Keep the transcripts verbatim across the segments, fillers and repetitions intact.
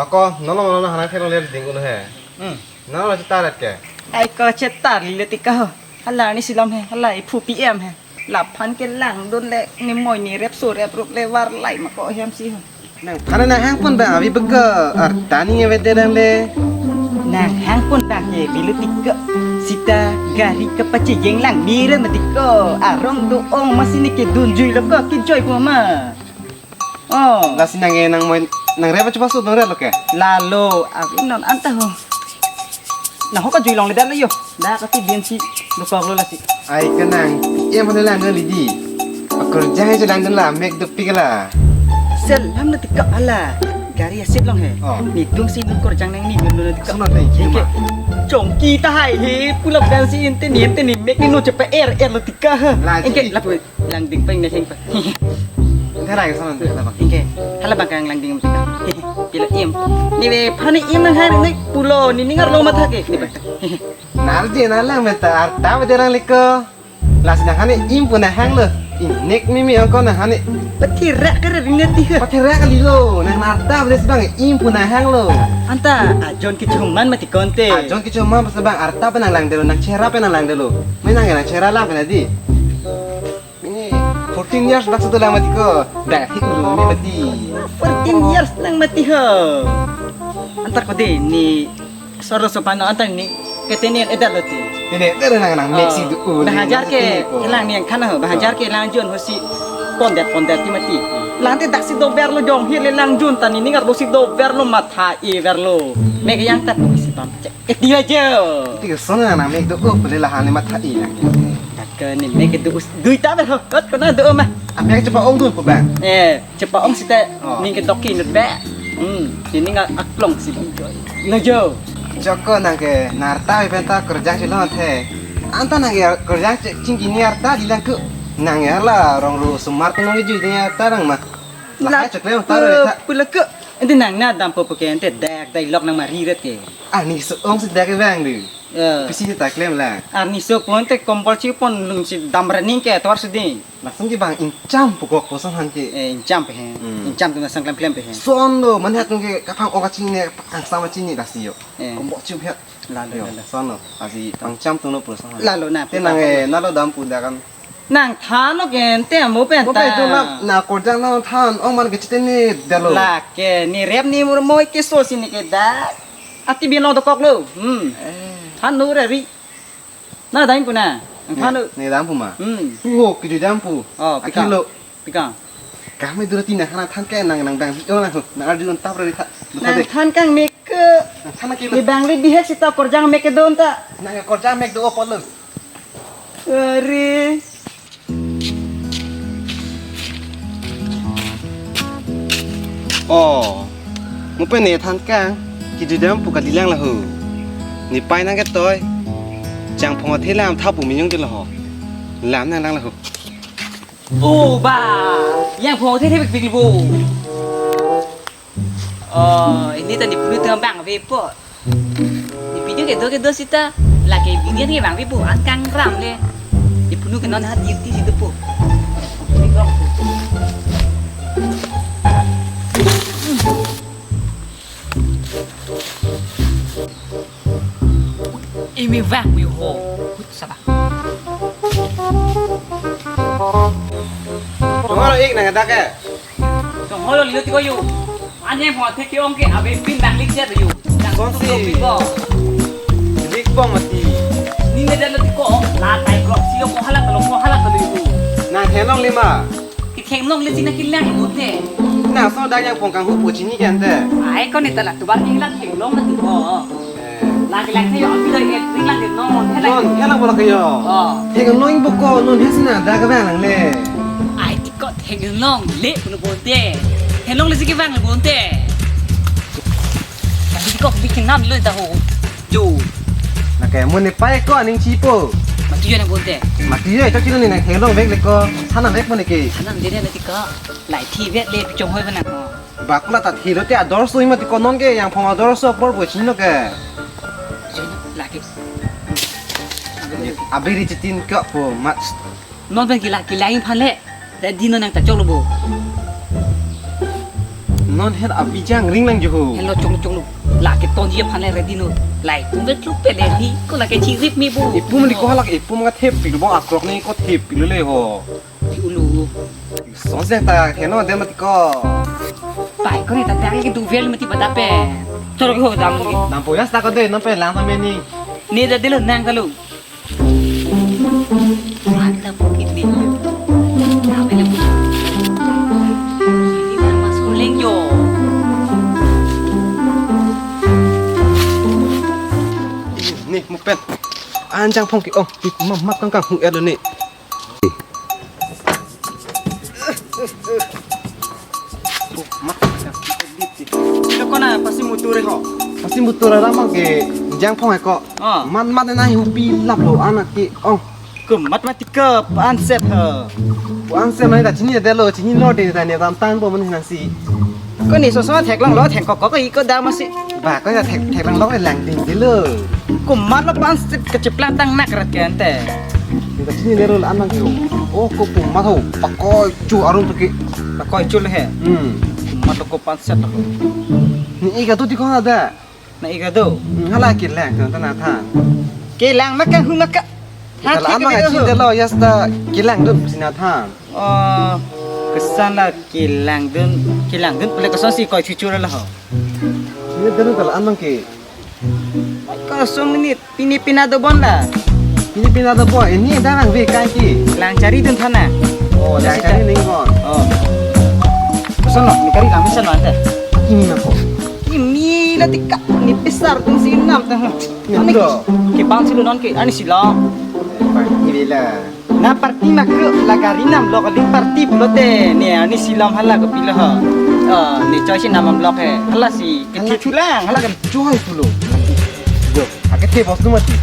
Ako, nono nono hana thelo le ding ulo he. Hmm. Nono chetar ke. Ai ko chetar le tika ho. Hala ni silom he. Hala iphu P M he. Laphan ke langdun le ni moi ni rep so rep rup le var lai ma ko hem si ho. Nangphan nanghang pon bang avi beka arta ni nge vede dam le. Nanghang pon bang ke bilu tika. Sita gari kepachejeng lang ni re ma tika. Arong do-ong masi ni kedun jui lo ko kejoi ko ma. Oh. Lasi nang e nang moi nang rep achu pasu dong rep lo ke. Lalo, avi non anta ho. Nang ho kejui longle dan lo yo. Da kati bin si lukok lo lasi. Ai kenang, iya mana lang dong lidi. Akur jang aja lang dong la, mek dopik la. Selam na tika ala. Gari asit long he. Oh. Nitum si nu korjang nang ni nu nu tika. Sunat ni, Hingke. Cuma. Chongki ta hai he, pulap dan si inte ni, inte ni, mek ni nu cepe er, er lo tika ha. Lah, Hingke, jadi. Lapu. Langding peng ne heng pa. Ente rai ke sana ente, hala bang. Hingke, hala bang kang langding tika. Pila im. Ni ve phani im nanghang ni pulo ni ningar lo matha ke. Ni bang. Narje na lang meta arta bede rang liko. Lasi nanghang ni im pu nanghang lo. Inek mimi ongko nanghang ni. Pathirak ke ring ne tiha. Pathirak kali lo. Nang arta bede si bang im pu nanghang lo. Anta ajon kechuman mati konte. Ajon kechuman pas bang arta pa nang langdelo nang chera pa nang langdelo. Me nang nang chera lang pa na di. Ini fourteen years bak satu lang mati ko. Dah hik dulu ini mati. Fourteen years lang mati ho. Antar ko de ni soro sopano antar ni ketene edar lo ti. Ini edar nang nang Oh. Mexico. Bahajar ke elang ni yang kana ho. Bahajar ke elang jon ho si pondet pondet ti mati. Lante dak si dober lo jong hir le lang jon tani ningar lo si dober lo matha iver lo. Mek yang tat si pam cek. Keti aja. Tiga sana nang mek do ko pele lahan ni matha i nang. Taka ni mek do us dui ta ber hot ko na do ma. Apa yang cepat ong dun ko bang? Eh, cepat ong sita Oh. ning ke doki nut be. Hmm, ini nggak aklong si bang joy. Lo jo. Joko nang ke narta pen ta kerja si lo the. Anta nang ke kerja cingki ni arta di lang ku. Nang ya la rong ru sumar tu nang ju ni arta nang ma. Lah cek le ta re ta. Pula ke. Ente nang na dampo puke ente dak dak lok nang mari ret ke. Ah, ni so ong si dak bang du. Eh. Pisi ta klem la. Arni so pon te kompol si pon lung si dam rening ke tor sudi. Langsung ke bang incham pukok posan han ke. Eh, incham pe he. Hmm. Incham tu na sang klem klem pe he. Son lo, man hat ke kapang oka chini, angsam chini lasi yo. Eh. Kompol si het. Lalo, Yo, lalo. Son lo. Asi pangcham tu no posan han. Lalo na, Te nang eh, nalo dampo dak kan. Nang than lo ke ente mo pen Mo ta. Pen tu na, na korjang na than, ong man ke chitene dalo. Lake, ni rep ni mur moi ke so si ni ke da. Ati bin lo dokok lo. Hmm. Eh. Than nu re ri. Na dang pu na. Nang than nu. Ni dang pu ma. Hmm. Pu ho, kiju dang pu. Oh, Aki pika. Lo. Pika. Kami dura tina hana than ke nang nang dang. Oh, nang, nang arju nang tap re tha. Nang than kang mek ke. Nang than ke Ni lo. Bang le bihek sita korjang mek ke don ta. Nang korjang mek do opol lo. Are. Oh, mo pen ne than kang, kiju dam pu kali lang lahu. Ni pai nang ke toi. Jangphong athe lam tha pu minyong de lo ho. Lam nang lang lahu. Oh, ba. Jangphong athe the bik bik bo. Oh, ini tadi punu tengah bang vepo. Di video kedo kedo sita, lake video ni bang vepo, an kang ram le. Di punu ke non hat yukti si dopo. Imi vang mi ho. Hut saba. Tunggu lo ik nang dak ke. Tunggu lo liu tiko yu. Ane mo thek ke ong ke abe pin dang lik jet yu. Dang Son tu si. Lik bom. Lik bom mati. Ni ne dan lo tiko ong la tai krok si lo ko hala talo ko hala talo yu. Nang henong lima. Ki thenglong le sina kilang yu te. Na so dak jangphong kanghu pu chini ke ante. Ai ko ni tala tubar kilang thenglong mati ko. Eh. Lagi lang thayo api doi et ring lang non helai. Non helai bola kayo. Oh. Thenglong boko non hesina dak bang lang le. Ai tiko thenglong le puno bonte. Thenglong le siki bang le bonte. Tapi tiko bikin nam lo tahu. Jo. Nake mo ne pai ko aning chipo. Mati yo nang bonte. Mati yo ito kilo ni nang thenglong vek le ko. Sana vek mo ne ke. Sana mende ne tiko. Lai thi vek le pichong hoi bana ko. Bakla tat hilo te ador sui mati ko non ke jangphong ador so por bo chino ke. Chino lagi. Abiri chitin ko po mat. Non pen kila kila in phan le. Te dino nang ta chok lo bo. Non het abijang ring lang jo ho. Helo chong chong lo. Lake tonji aphan le ready non. Lai tum bet lu pele ni ko lake chirip mi bo. Ipum ni ko halak ipum ka thep pik bo akrok ni ko thep pik le ho. Di ulu. Son se ta heno dem mati ko. Pai ko ni ta tang ki duvel mati bata pe. Choro ho dam ni. Nam poyas ta ko de non pe lang ta me ni. Ni da dilo nang kalu. Mata bukit ni. Kami le bukit. Ini nama suling jo. Ni mukpen. Anjang phong ki ong. Mat mat kang kang hung er ni. Mat. Ito ko na pasi mutur ho. Pasi mutur ramang ke jang phong ko. Ah. Mat mat na hupi lap lo anak ke ong. Ke mat mat ke anset ha. Anset na da chini de lo chini lo de da ne ram tan bo man nang si. Ko ni soso theklong lo thengkok kok iko da masi. Ba ko ya thek theklong lo lang ding dilo. Ko mat lo pan sip kecheplang tang nak rat ke ante. Kita sini lero la anang yo. Oh ko pum mat ho. Pakoi chu arum pake. Pakoi chu le he. Hmm. Ko mat lo ko pan set lo. Ni ika tu ti kong ada. Na ika do. Hmm, hala kilang tu ta na than. Kilang maka hu maka. Kita la anang achi delo yasta kilang dum si na than. Oh, kesan la kilang dun, kilang dun pele kosonsi koi chuchur la ho. Ini dun kala anang ke. Kosong ini pini pina do bon la. Pini pina do bon, ini dah nang ve kai ki. Lang chari dun thana. Oh, lang chari ning bon. Oh. Koson lo, ni kari lang misan lo ante. Ini nako. Ini la tika, ni pisar dun si nam ta. Ini ani do. Ki bang si lo non ke, ani si lo. Bang ini la. Na party ma ke la gari nam lok aling party pulote ne ani si lam hala ke pilo ha. Eh, ne choi si nam am lok he. Hala si ke thi chulang hala ke choi pulo. Jo, ake the bos tu mati.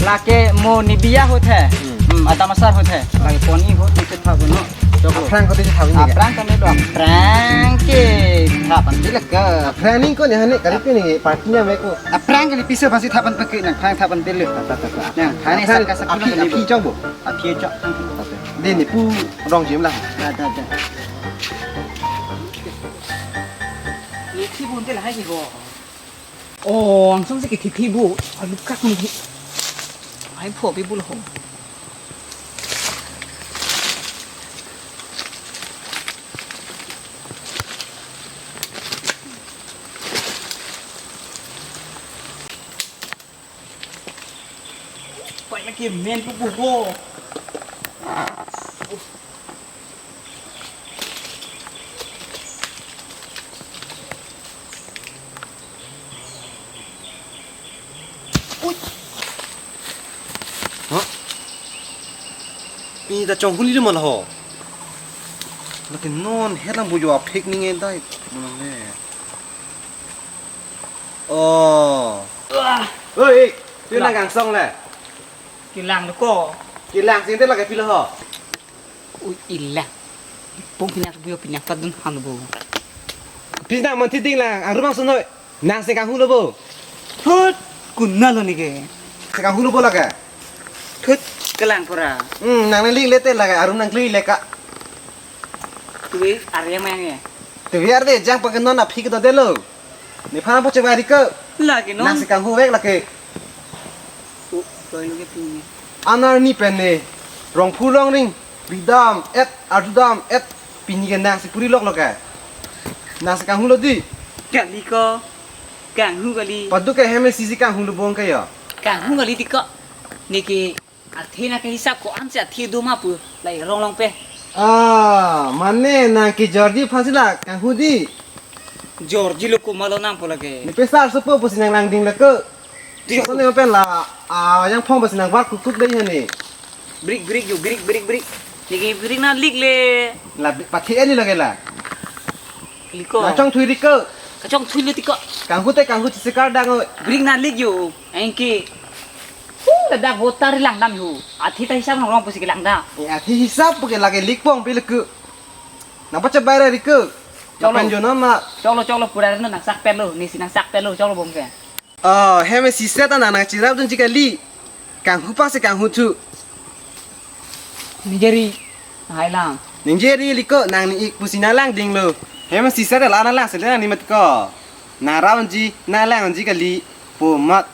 Lake mo ni biya hot he. Hmm. Hmm, adam asar hot he. Lake poni hot ni ke tha bono. Jok lo. Prank ko te tha ni. Prank kami lo. Prank ke tha pan ti lek ke. Prank ni ko ni hane kali ke ni party na me ko. Prank ke ni pisa pasi tha pan pake na prank tha pan ti lek. Ta ta ta. Nang, hani sak kasak api, api chok bo. Api chok. Dini pu rong jim lah. Da, da, da. Ni thi bun te lahai ji ho. Oh, angsong si ke thi thi bu. Alu kak ni. Ai pho bi bu lo ho. Pai lagi men pupu ho. Ui. Hah? Pini ta chong huli le ma la ho. Lake non helang bu jo aphek ning e dai. Mana le. Oh. Wah. Oi, eh, tu nang kangsong le. Kilang lo ko. Kilang sing te lake pilo ho. Ui, ilang. Pung pinak bu pinak padun han bu. Pinak man thi ding lang, arum ang sunoi. Nang sing kanghu lo bo. Thut, kuna lo ni ke. Sing kanghu lo bo lake. Thut, kelang pura. Hmm, nang nang ling lete lake, arum nang kli leka. Tui, arya mayang ye. Tui arde, jang pakai non aphi ke dodelo. Nephan po chebai ri ke. Lagi non. Nang si kanghu vek lake. U, koi lo ke pini. Anar ni pen ne. Rongphu rongring. Bidam et, arjudam et. Pini ke nang si puri lok lo ke. Nang si kanghu lo di. Kali ko. Kanghu kali. Padu ke hem si si kanghu lo bong ke ya. Kanghu kali di ko. Niki. Athe nang ke hisap ko-an si athe do ma pu, lai rong long pe. Ah, mane nang ke Georgie phan si la kanghu di. Georgie lo ko malo nang po lake. Ne pesar sopo pusi nang lang ding lake. Dio. Sone pen la, ah, yang phong pusi nang war kuk kuk dei hani. Brik brik yo, brik brik brik. Niki brik na lik le. La brik pathe ani lake la. Liko. Na chong thui ri ke. Kachong thui le tiko. Kanghu te kanghu si sikar dang oi. Brik na lik yo. Engke. Hu, ladak voter lang dam hu. Athi ta hisap nang rong pusi lang da. E, athi hisap puke lake likpong pile ke. Nang pacha bayar ri ke. Cholo. Kapan jo nama. Cholo, cholo, pura no nang sak pelo, ni si nang sak pelo, cholo bong ke. Oh, hem si set ana nang chirap dun jika li. Kanghu pa se kanghu thu. Nijeri. Hai lang. Nijeri liko nang ni ik pusi na lang ding lo. Hem sisa de la nanglang sele nangning mati ko. Nang ra unji, nanglang unji kali pu amat.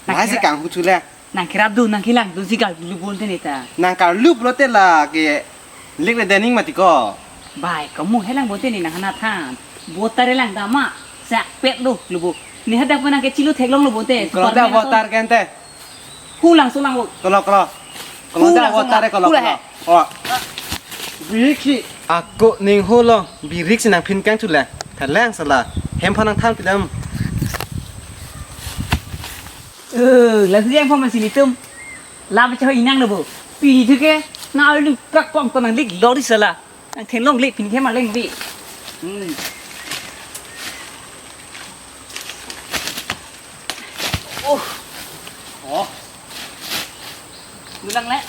Nang lahai si kira- kanghu chule. Nang kerap dun, nang kelang dunsi ga lu bonte ne ta. Nang karlu pulote la ke lik le dening mati ko. Bai, kamu helang bonte ne nang hanathan. Voter lang dama. Sak pet lo lubu. Ne hadak pu nang kechilu theklong lo bonte. Kolo ta voter kente. Hulangso lang ho. Kolo, kolo. Kolo ta voter kolo, kolo. Hulangso lang. Hula he. Oh. Birik si. Ako ning hulong, birik si nangphin kang chule. Thalang sala. Hem phan nangthan pidam. Eh, lasi yang phan masi nitum. Lam cha inang lo bo. Pini thu ke. Na alu kak pom ko nanglik lori sala. Nang thenlong le pini ke maleng bi. Hmm. Oh. Oh. Dulang le.